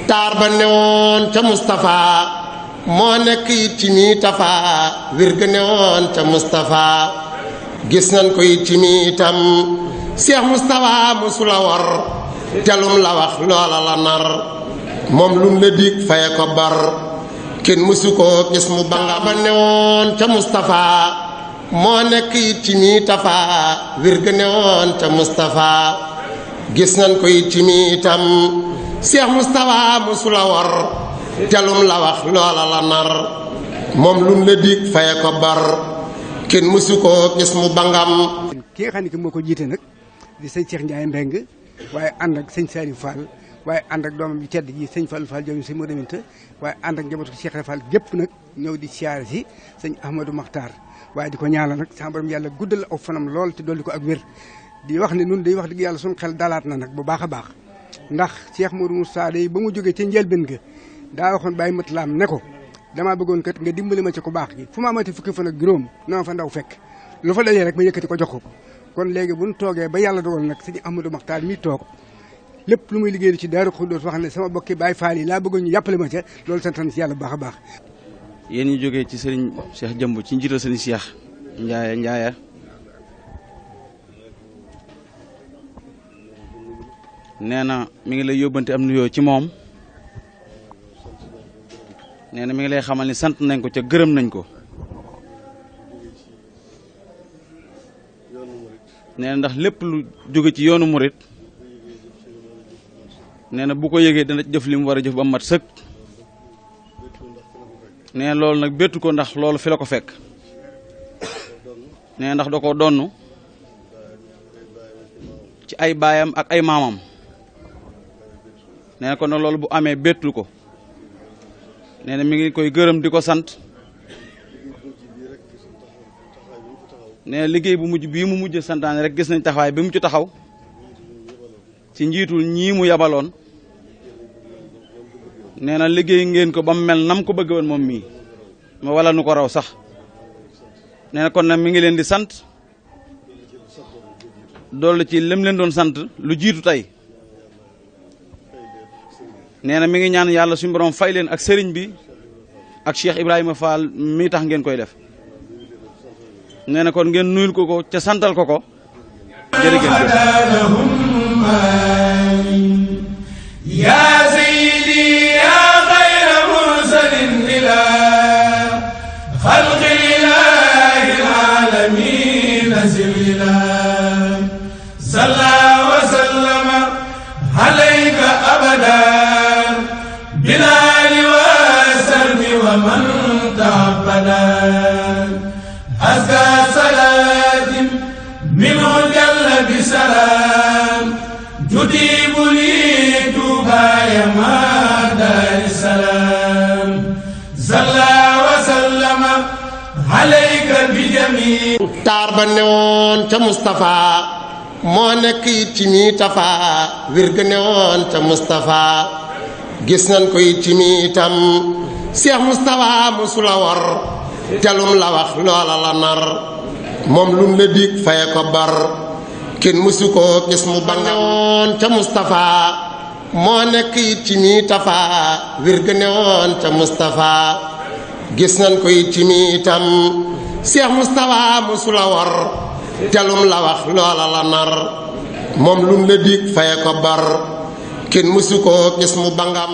taar ba newoon ca Moustapha moo nekk it ci mi tafa wir ga newoon ca Moustapha gis nañ ko it ci mi itam Cheikh Moustapha musula war telum la wax loola la nar moom lum la dig faye ko bar kenn musu ko gis mu banga ba newoon ca Moustapha moo nekk it ci mi tafa wir ga newoon ca Moustapha gis nañ ko it ci mi itam Cheikh Moustapha musula war telum la wax loola la nar moom lum la dig faye ko bar kenn musu ko gis mu bangam. ki nga xam ne moo ko jiite nag di sëñ Cheikh Ndiaye Mbeng waaye ànd ak sëñ Saliou Fall waaye ànd ak doomam bi tedd ji sëñ Fallou Fall jooju sëñ Modou Minta waaye ànd ak njabootu Cheikh Fall gépp nag ñëw di siyaare si sëñ Ahmadou Makhtar waaye di ko ñaanal nag sama borom yàlla guddal aw fanam lool te dolli ko ak wér di wax ne nun day wax dëgg yàlla suñu xel dalaat na nag bu baax a baax ndax Cheikh Modou Moussa day ba mu jógee ca njëlbéen ga daa waxoon bàyyi matlaam ne ko damaa bëggoon kat nga dimbali ma ci ku baax gi fu ma amati fukki fan ak juróom na ma fa ndaw fekk lu fa dalee rek ma yëkkati ko jox ko kon léegi bu ñu toogee ba yàlla dogal nag sëñ Ahmadou Makhtar mi toog lépp lu muy liggéey ci Daaru Xudoos wax ne sama bokki Baay Faal yi laa bëggoon ñu jàppale ma ca loolu santan si yàlla bu baax a baax. yéen ñu jógee ci sëriñ Cheikh Jëmb ci njiital sëriñ Cheikh Ndiaye nee na mi ngi lay yóbbante am nuyoo ci moom nee na mi ngi lay xamal ni sant nañ ko ca gërëm nañ ko nee na ndax lépp lu jóge ci yoonu murit nee na bu ko yëgee dana jëf li mu war a jëf ba mat sëkk nee na loolu nag bettu ko ndax loolu fi la ko fekk nee na ndax da ko donn ci ay baayam ak ay maamam nee na kon nag loolu bu amee bettu ko nee na mi ngi koy gërëm di ko sant nee na liggéey bu mujj bii mu mujj santaane rek gis nañ taxawaay bi mu ci taxaw ci njiitul ñii mu yabaloon nee na liggéey ngeen ko ba mu mel nam ko bëgg woon moom mii ma wala nu ko raw sax nee na kon nag mi ngi leen di sant doolu ci lim leen doon sant lu jiitu tey nee na mi ngi ñaan yàlla suñu borom fay leen ak sëriñ bi ak Cheikh Ibrahima Fall mi tax ngeen koy def nee na kon ngeen nuyul ko ca santal ko jërëjëf ya sayyidi ya khayra mursalin ila khalqi ilahi alamin zilila sallallahu wa sallama alayka abada bilali wa sarbi wa man ta'abbada azka salatin minhu jalla bi salam tudibu li tubaya ma dar salam sallallahu wa sallama alayka bi jami taar ba newoon ca Moustapha moo nekk it ci mi tafa wir ga newoon ca Moustapha gis nañ ko it ci mi itam Cheikh Moustapha musula war telum la wax loola la nar moom lum la dig faye ko bar kenn musu ko gis mu ba newoon ca Moustapha moo nekk it ci mi tafa wir ga newoon ca Moustapha gis nañ ko it ci mi itam Cheikh Moustapha musula war telum la wax loola la nar moom lum la dig faye ko bar kenn musu ko gis mu bangam